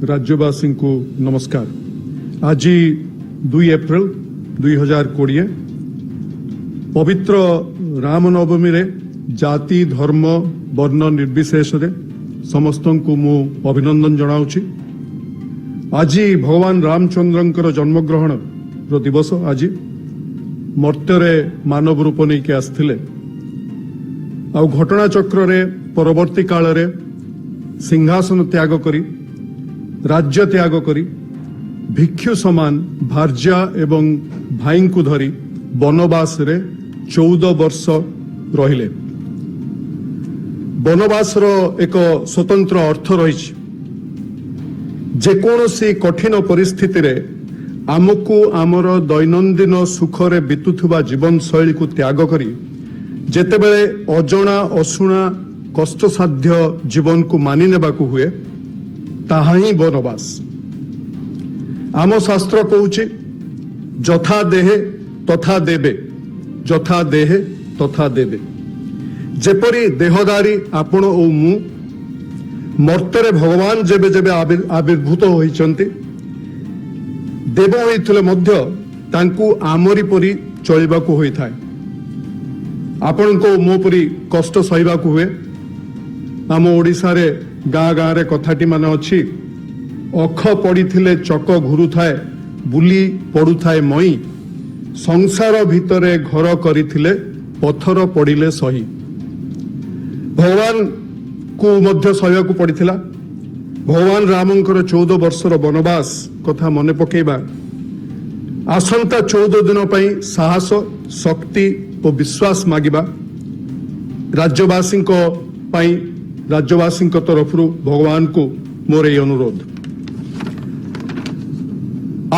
ରାଜ୍ୟବାସୀଙ୍କୁ ନମସ୍କାର। ଆଜି 2 ଏପ୍ରିଲ 2020, ପବିତ୍ର ରାମନବମୀରେ ଜାତି, ଧର୍ମ, ବର୍ଣ୍ଣ ନିର୍ବିଶେଷରେ ସମସ୍ତଙ୍କୁ ମୁଁ ଅଭିନନ୍ଦନ ଜଣାଉଛି। ଆଜି ଭଗବାନ ରାମଚନ୍ଦ୍ରଙ୍କର ଜନ୍ମଗ୍ରହଣର ଦିବସ। ଆଜି ମର୍ତ୍ତ୍ୟରେ ମାନବ ରୂପ ନେଇକି ଆସିଥିଲେ ଆଉ ଘଟଣାଚକ୍ରରେ ପରବର୍ତ୍ତୀ କାଳରେ ସିଂହାସନ ତ୍ୟାଗ କରି, ରାଜ୍ୟ ତ୍ୟାଗ କରି, ଭିକ୍ଷୁ ସମାନ ଭାର୍ଯ୍ୟା ଏବଂ ଭାଇଙ୍କୁ ଧରି ବନବାସରେ 14 ବର୍ଷ ରହିଲେ। ବନବାସର ଏକ ସ୍ୱତନ୍ତ୍ର ଅର୍ଥ ରହିଛି। ଯେକୌଣସି କଠିନ ପରିସ୍ଥିତିରେ ଆମକୁ ଆମର ଦୈନନ୍ଦିନ ସୁଖରେ ବିତୁଥିବା ଜୀବନଶୈଳୀକୁ ତ୍ୟାଗ କରି ଯେତେବେଳେ ଅଜଣା, ଅଶୁଣା, କଷ୍ଟସାଧ୍ୟ ଜୀବନକୁ ମାନି ନେବାକୁ ହୁଏ, ତାହା ହିଁ ବନବାସ। ଆମ ଶାସ୍ତ୍ର କହୁଛି, ଯଥା ଦେହେ ତଥା ଦେବେ, ଯଥା ଦେହେ ତଥା ଦେବେ। ଯେପରି ଦେହଧାରୀ ଆପଣ ଓ ମୁଁ, ମର୍ତ୍ତରେ ଭଗବାନ ଯେବେ ଯେବେ ଆବିର୍ଭୂତ ହୋଇଛନ୍ତି, ଦେବ ହୋଇଥିଲେ ମଧ୍ୟ ତାଙ୍କୁ ଆମରି ପରି ଚଳିବାକୁ ହୋଇଥାଏ। ଆପଣଙ୍କ ଓ ମୋ ପରି କଷ୍ଟ ସହିବାକୁ ହୁଏ। ଆମ ଓଡ଼ିଶାରେ ଗାଁ ଗାଁରେ କଥାଟି ମାନେ ଅଛି, ଅଖ ପଡ଼ିଥିଲେ ଚକ ଘୁରୁଥାଏ, ବୁଲି ପଡୁଥାଏ ମଇ, ସଂସାର ଭିତରେ ଘର କରିଥିଲେ ପଥର ପଡ଼ିଲେ ସହି। ଭଗବାନକୁ ମଧ୍ୟ ସହିବାକୁ ପଡ଼ିଥିଲା। ଭଗବାନ ରାମଙ୍କର 14 ବର୍ଷର ବନବାସ କଥା ମନେ ପକେଇବା, ଆସନ୍ତା 14 ଦିନ ପାଇଁ ସାହସ, ଶକ୍ତି ଓ ବିଶ୍ୱାସ ମାଗିବା। ରାଜ୍ୟବାସୀଙ୍କ ପାଇଁ, ରାଜ୍ୟବାସୀଙ୍କ ତରଫରୁ ଭଗବାନଙ୍କୁ ମୋର ଏହି ଅନୁରୋଧ।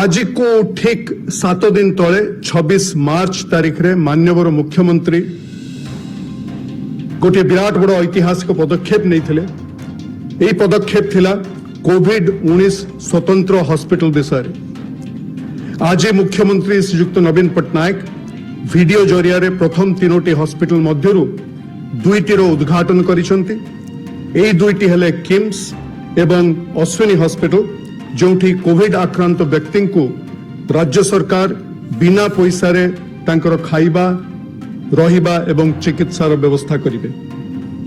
ଆଜିକୁ ଠିକ 7 ଦିନ ତଳେ 26 ମାର୍ଚ୍ଚ ତାରିଖରେ ମାନ୍ୟବର ମୁଖ୍ୟମନ୍ତ୍ରୀ ଗୋଟିଏ ବିରାଟ ବଡ଼ ଐତିହାସିକ ପଦକ୍ଷେପ ନେଇଥିଲେ। ଏହି ପଦକ୍ଷେପ ଥିଲା କୋଭିଡ-19 ସ୍ୱତନ୍ତ୍ର ହସ୍ପିଟାଲ ବିଷୟରେ। ଆଜି ମୁଖ୍ୟମନ୍ତ୍ରୀ ଶ୍ରୀଯୁକ୍ତ ନବୀନ ପଟ୍ଟନାୟକ ଭିଡିଓ ଜରିଆରେ ପ୍ରଥମ ତିନୋଟି ହସ୍ପିଟାଲ ମଧ୍ୟରୁ ଦୁଇଟିର ଉଦ୍ଘାଟନ କରିଛନ୍ତି। ଏହି ଦୁଇଟି ହେଲେ କିମ୍ସ ଏବଂ ଅଶ୍ୱିନୀ ହସ୍ପିଟାଲ, ଯେଉଁଠି କୋଭିଡ ଆକ୍ରାନ୍ତ ବ୍ୟକ୍ତିଙ୍କୁ ରାଜ୍ୟ ସରକାର ବିନା ପଇସାରେ ତାଙ୍କର ଖାଇବା, ରହିବା ଏବଂ ଚିକିତ୍ସାର ବ୍ୟବସ୍ଥା କରିବେ।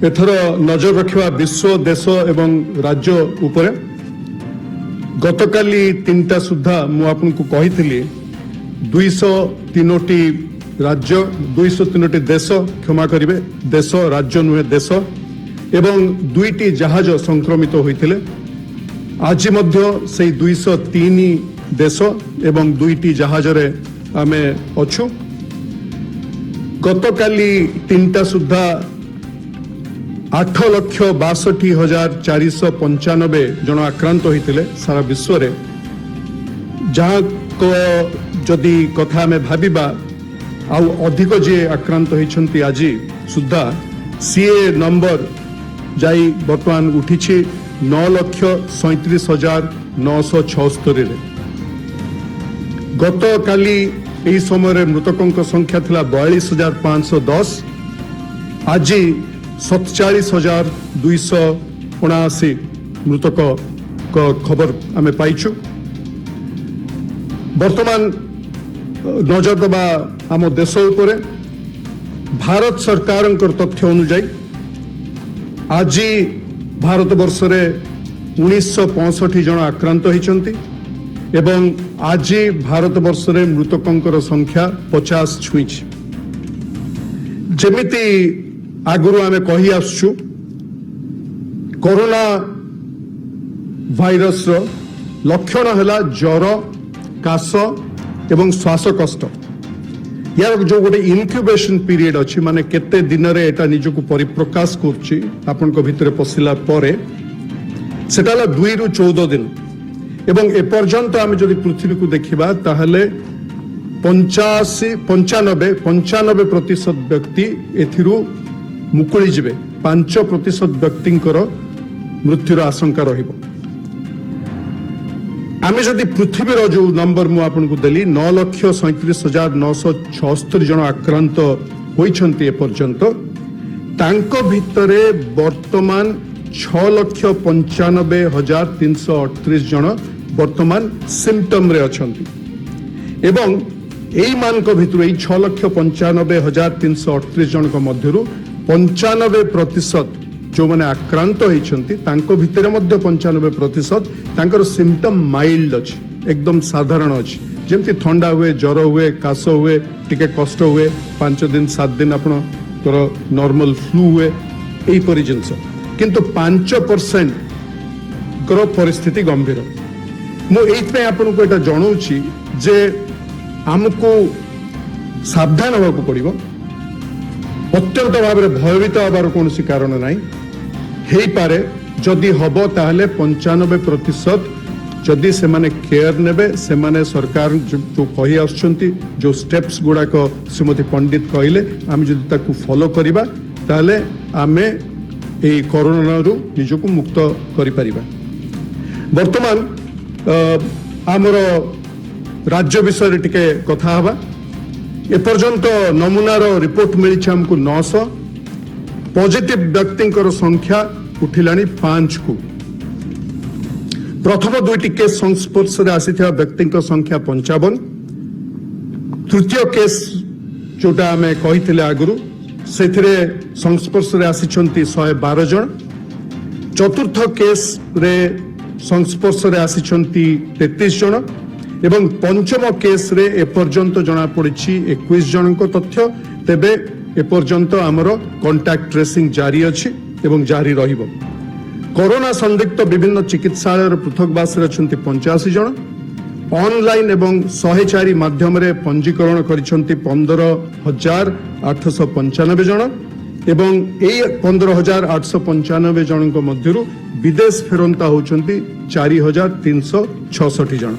ଏଥର ନଜର ରଖିବା ବିଶ୍ୱ, ଦେଶ ଏବଂ ରାଜ୍ୟ ଉପରେ। ଗତକାଲି 3ଟା ସୁଦ୍ଧା ମୁଁ ଆପଣଙ୍କୁ କହିଥିଲି, 203ଟି ରାଜ୍ୟ, 203ଟି ଦେଶ, କ୍ଷମା କରିବେ, ଦେଶ, ରାଜ୍ୟ ନୁହେଁ, ଦେଶ ଏବଂ ଦୁଇଟି ଜାହାଜ ସଂକ୍ରମିତ ହୋଇଥିଲେ। ଆଜି ମଧ୍ୟ ସେଇ 203 ଦେଶ ଏବଂ ଦୁଇଟି ଜାହାଜରେ ଆମେ ଅଛୁ। ଗତକାଲି 3ଟା ସୁଦ୍ଧା 8,62,495 ଜଣ ଆକ୍ରାନ୍ତ ହୋଇଥିଲେ ସାରା ବିଶ୍ୱରେ, ଯାହାଙ୍କ ଯଦି କଥା ଆମେ ଭାବିବା, ଆଉ ଅଧିକ ଯିଏ ଆକ୍ରାନ୍ତ ହୋଇଛନ୍ତି, ଆଜି ସୁଦ୍ଧା ସିଏ ନମ୍ବର ଯାଇ ବର୍ତ୍ତମାନ ଉଠିଛି 9,37,976ରେ। ଗତକାଲି ଏହି ସମୟରେ ମୃତକଙ୍କ ସଂଖ୍ୟା ଥିଲା 42,510। ଆଜି 47,279 ମୃତକଙ୍କ ଖବର ଆମେ ପାଇଛୁ। ବର୍ତ୍ତମାନ ନଜର ଦେବା ଆମ ଦେଶ ଉପରେ। ଭାରତ ସରକାରଙ୍କର ତଥ୍ୟ ଅନୁଯାୟୀ ଆଜି ଭାରତବର୍ଷରେ 1965 ଜଣ ଆକ୍ରାନ୍ତ ହୋଇଛନ୍ତି ଏବଂ ଆଜି ଭାରତବର୍ଷରେ ମୃତକଙ୍କର ସଂଖ୍ୟା 50 ଛୁଇଁଛି। ଯେମିତି ଆଗରୁ ଆମେ କହି ଆସୁଛୁ, କରୋନା ଭାଇରସର ଲକ୍ଷଣ ହେଲା ଜ୍ୱର, କାଶ ଏବଂ ଶ୍ୱାସକଷ୍ଟ। ୟାର ଯୋଉ ଗୋଟେ ଇନକ୍ୟୁବେସନ ପିରିୟଡ ଅଛି, ମାନେ କେତେ ଦିନରେ ଏଟା ନିଜକୁ ପରିପ୍ରକାଶ କରୁଛି ଆପଣଙ୍କ ଭିତରେ ପଶିଲା ପରେ, ସେଟା ହେଲା 2ରୁ 14 ଦିନ। ଏବଂ ଏପର୍ଯ୍ୟନ୍ତ ଆମେ ଯଦି ପୃଥିବୀକୁ ଦେଖିବା, ତାହେଲେ 85, 95% ବ୍ୟକ୍ତି ଏଥିରୁ ମୁକୁଳି ଯିବେ। 5% ବ୍ୟକ୍ତିଙ୍କର ମୃତ୍ୟୁର ଆଶଙ୍କା ରହିବ। ଆମେ ଯଦି ପୃଥିବୀର ଯୋଉ ନମ୍ବର ମୁଁ ଆପଣଙ୍କୁ ଦେଲି, 9,37,976 ଜଣ ଆକ୍ରାନ୍ତ ହୋଇଛନ୍ତି ଏପର୍ଯ୍ୟନ୍ତ, ତାଙ୍କ ଭିତରେ ବର୍ତ୍ତମାନ 6,95,338 ଜଣ ବର୍ତ୍ତମାନ ସିମ୍ପଟମ୍ରେ ଅଛନ୍ତି ଏବଂ ଏଇମାନଙ୍କ ଭିତରୁ, ଏଇ 6,95,338 ଜଣଙ୍କ ମଧ୍ୟରୁ 95% ଯେଉଁମାନେ ଆକ୍ରାନ୍ତ ହେଇଛନ୍ତି, ତାଙ୍କ ଭିତରେ ମଧ୍ୟ 95% ତାଙ୍କର ସିମ୍ପଟମ୍ ମାଇଲ୍ଡ ଅଛି, ଏକଦମ ସାଧାରଣ ଅଛି। ଯେମିତି ଥଣ୍ଡା ହୁଏ, ଜ୍ୱର ହୁଏ, କାଶ ହୁଏ, ଟିକେ କଷ୍ଟ ହୁଏ, 5 ଦିନ 7 ଦିନ ଆପଣଙ୍କର ନର୍ମାଲ ଫ୍ଲୁ ହୁଏ, ଏହିପରି ଜିନିଷ। କିନ୍ତୁ 5%ଙ୍କର ପରିସ୍ଥିତି ଗମ୍ଭୀର। ମୁଁ ଏଇଥିପାଇଁ ଆପଣଙ୍କୁ ଏଇଟା ଜଣାଉଛି ଯେ ଆମକୁ ସାବଧାନ ହେବାକୁ ପଡ଼ିବ। ଅତ୍ୟନ୍ତ ଭାବରେ ଭୟଭୀତ ହେବାର କୌଣସି କାରଣ ନାହିଁ। ହେଇପାରେ, ଯଦି ହବ ତାହେଲେ 95% ଯଦି ସେମାନେ କେୟାର ନେବେ, ସେମାନେ ସରକାର ଯୋଉ କହି ଆସୁଛନ୍ତି, ଯୋଉ ଷ୍ଟେପ୍ସ ଗୁଡାକ ଶ୍ରୀମତୀ ପଣ୍ଡିତ କହିଲେ, ଆମେ ଯଦି ତାକୁ ଫଲୋ କରିବା, ତାହେଲେ ଆମେ ଏଇ କରୋନାରୁ ନିଜକୁ ମୁକ୍ତ କରିପାରିବା। ବର୍ତ୍ତମାନ ଆମର ରାଜ୍ୟ ବିଷୟରେ ଟିକେ କଥା ହେବା। ଏପର୍ଯ୍ୟନ୍ତ ନମୁନାର ରିପୋର୍ଟ ମିଳିଛି ଆମକୁ 900। ପଜିଟିଭ ବ୍ୟକ୍ତିଙ୍କର ସଂଖ୍ୟା ଉଠିଲାଣି 5କୁ। ପ୍ରଥମ ଦୁଇଟି କେସ୍ ସଂସ୍ପର୍ଶରେ ଆସିଥିବା ବ୍ୟକ୍ତିଙ୍କ ସଂଖ୍ୟା 55। ତୃତୀୟ କେସ୍ ଯୋଉଟା ଆମେ କହିଥିଲେ ଆଗରୁ, ସେଥିରେ ସଂସ୍ପର୍ଶରେ ଆସିଛନ୍ତି 112 ଜଣ। ଚତୁର୍ଥ କେସ୍ରେ ସଂସ୍ପର୍ଶରେ ଆସିଛନ୍ତି 33 ଜଣ ଏବଂ ପଞ୍ଚମ କେସ୍ରେ ଏପର୍ଯ୍ୟନ୍ତ ଜଣାପଡ଼ିଛି 21 ଜଣଙ୍କ ତଥ୍ୟ। ତେବେ ଏପର୍ଯ୍ୟନ୍ତ ଆମର କଣ୍ଟାକ୍ଟ ଟ୍ରେସିଂ ଜାରି ଅଛି ଏବଂ ଜାରି ରହିବ। କରୋନା ସନ୍ଦିଗ୍ଧ ବିଭିନ୍ନ ଚିକିତ୍ସାଳୟର ପୃଥକବାସରେ ଅଛନ୍ତି 85 ଜଣ। ଅନଲାଇନ୍ ଏବଂ 104 ମାଧ୍ୟମରେ ପଞ୍ଜୀକରଣ କରିଛନ୍ତି 15,895 ଜଣ ଏବଂ ଏଇ 15,895 ଜଣଙ୍କ ମଧ୍ୟରୁ ବିଦେଶ ଫେରନ୍ତା ହେଉଛନ୍ତି 4366 ଜଣ।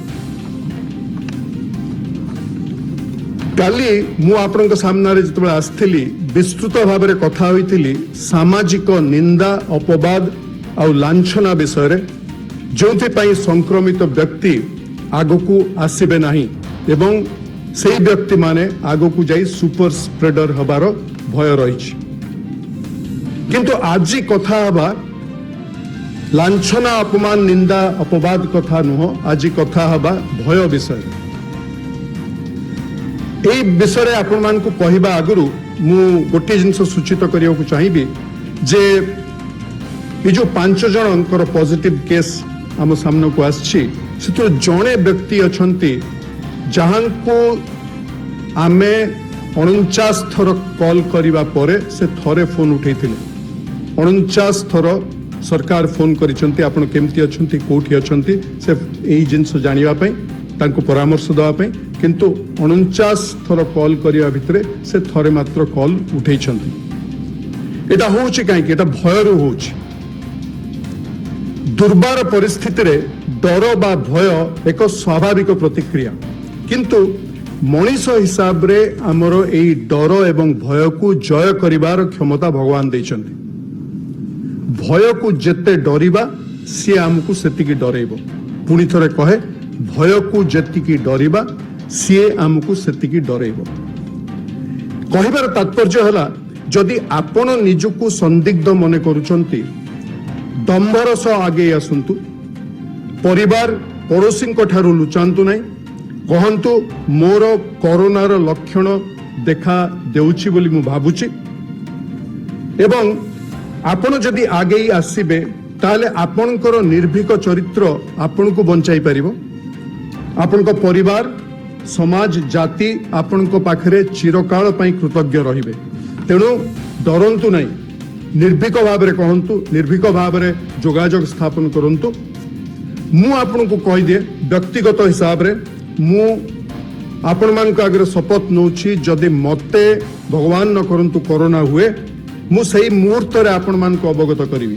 କାଲି ମୁଁ ଆପଣଙ୍କ ସାମ୍ନାରେ ଯେତେବେଳେ ଆସିଥିଲି, ବିସ୍ତୃତ ଭାବରେ କଥା ହୋଇଥିଲି ସାମାଜିକ ନିନ୍ଦା, ଅପବାଦ ଆଉ ଲାଞ୍ଛନା ବିଷୟରେ, ଯେଉଁଥିପାଇଁ ସଂକ୍ରମିତ ବ୍ୟକ୍ତି ଆଗକୁ ଆସିବେ ନାହିଁ ଏବଂ ସେଇ ବ୍ୟକ୍ତିମାନେ ଆଗକୁ ଯାଇ ସୁପର ସ୍ପ୍ରେଡର ହେବାର ଭୟ ରହିଛି। କିନ୍ତୁ ଆଜି କଥା ହେବା ଲାଞ୍ଛନା, ଅପମାନ, ନିନ୍ଦା, ଅପବାଦ କଥା ନୁହଁ। ଆଜି କଥା ହେବା ଭୟ ବିଷୟରେ। ଏଇ ବିଷୟରେ ଆପଣମାନଙ୍କୁ କହିବା ଆଗରୁ ମୁଁ ଗୋଟିଏ ଜିନିଷ ସୂଚିତ କରିବାକୁ ଚାହିଁବି ଯେ ଏ ଯୋଉ ପାଞ୍ଚ ଜଣଙ୍କର ପଜିଟିଭ କେସ୍ ଆମ ସାମ୍ନାକୁ ଆସିଛି, ସେଥିରୁ ଜଣେ ବ୍ୟକ୍ତି ଅଛନ୍ତି ଯାହାଙ୍କୁ ଆମେ 49 ଥର କଲ୍ କରିବା ପରେ ସେ ଥରେ ଫୋନ୍ ଉଠେଇଥିଲେ। 49 ଥର ସରକାର ଫୋନ୍ କରିଛନ୍ତି, ଆପଣ କେମିତି ଅଛନ୍ତି, କୋଉଠି ଅଛନ୍ତି, ସେ ଏଇ ଜିନିଷ ଜାଣିବା ପାଇଁ, ତାଙ୍କୁ ପରାମର୍ଶ ଦେବା ପାଇଁ। କିନ୍ତୁ 49 ଥର କଲ୍ କରିବା ଭିତରେ ସେ ଥରେ ମାତ୍ର କଲ୍ ଉଠେଇଛନ୍ତି। ଏଇଟା ହଉଛି କାହିଁକି? ଏଇଟା ଭୟରୁ ହଉଛି। ଦୁର୍ବାର ପରିସ୍ଥିତିରେ ଡର ବା ଭୟ ଏକ ସ୍ୱାଭାବିକ ପ୍ରତିକ୍ରିୟା। କିନ୍ତୁ ମଣିଷ ହିସାବରେ ଆମର ଏଇ ଡର ଏବଂ ଭୟକୁ ଜୟ କରିବାର କ୍ଷମତା ଭଗବାନ ଦେଇଛନ୍ତି। ଭୟକୁ ଯେତେ ଡରିବା, ସିଏ ଆମକୁ ସେତିକି ଡରେଇବ। ପୁଣି ଥରେ କହେ, ଭୟକୁ ଯେତିକି ଡରିବା, ସିଏ ଆମକୁ ସେତିକି ଡରେଇବ। କହିବାର ତାତ୍ପର୍ଯ୍ୟ ହେଲା, ଯଦି ଆପଣ ନିଜକୁ ସନ୍ଦିଗ୍ଧ ମନେ କରୁଛନ୍ତି, ଦମ୍ଭର ସହ ଆଗେଇ ଆସନ୍ତୁ। ପରିବାର, ପଡ଼ୋଶୀଙ୍କ ଠାରୁ ଲୁଚାନ୍ତୁ ନାହିଁ। କହନ୍ତୁ, ମୋର କରୋନାର ଲକ୍ଷଣ ଦେଖା ଦେଉଛି ବୋଲି ମୁଁ ଭାବୁଛି। ଏବଂ ଆପଣ ଯଦି ଆଗେଇ ଆସିବେ, ତାହେଲେ ଆପଣଙ୍କର ନିର୍ଭୀକ ଚରିତ୍ର ଆପଣଙ୍କୁ ବଞ୍ଚାଇ ପାରିବ। ଆପଣଙ୍କ ପରିବାର, ସମାଜ, ଜାତି ଆପଣଙ୍କ ପାଖରେ ଚିରକାଳ ପାଇଁ କୃତଜ୍ଞ ରହିବେ। ତେଣୁ ଡରନ୍ତୁ ନାହିଁ, ନିର୍ଭୀକ ଭାବରେ କହନ୍ତୁ, ନିର୍ଭୀକ ଭାବରେ ଯୋଗାଯୋଗ ସ୍ଥାପନ କରନ୍ତୁ। ମୁଁ ଆପଣଙ୍କୁ କହିଦିଏ, ବ୍ୟକ୍ତିଗତ ହିସାବରେ ମୁଁ ଆପଣମାନଙ୍କ ଆଗରେ ଶପଥ ନେଉଛି, ଯଦି ମତେ, ଭଗବାନ ନ କରନ୍ତୁ, କରୋନା ହୁଏ, ମୁଁ ସେଇ ମୁହୂର୍ତ୍ତରେ ଆପଣମାନଙ୍କୁ ଅବଗତ କରିବି।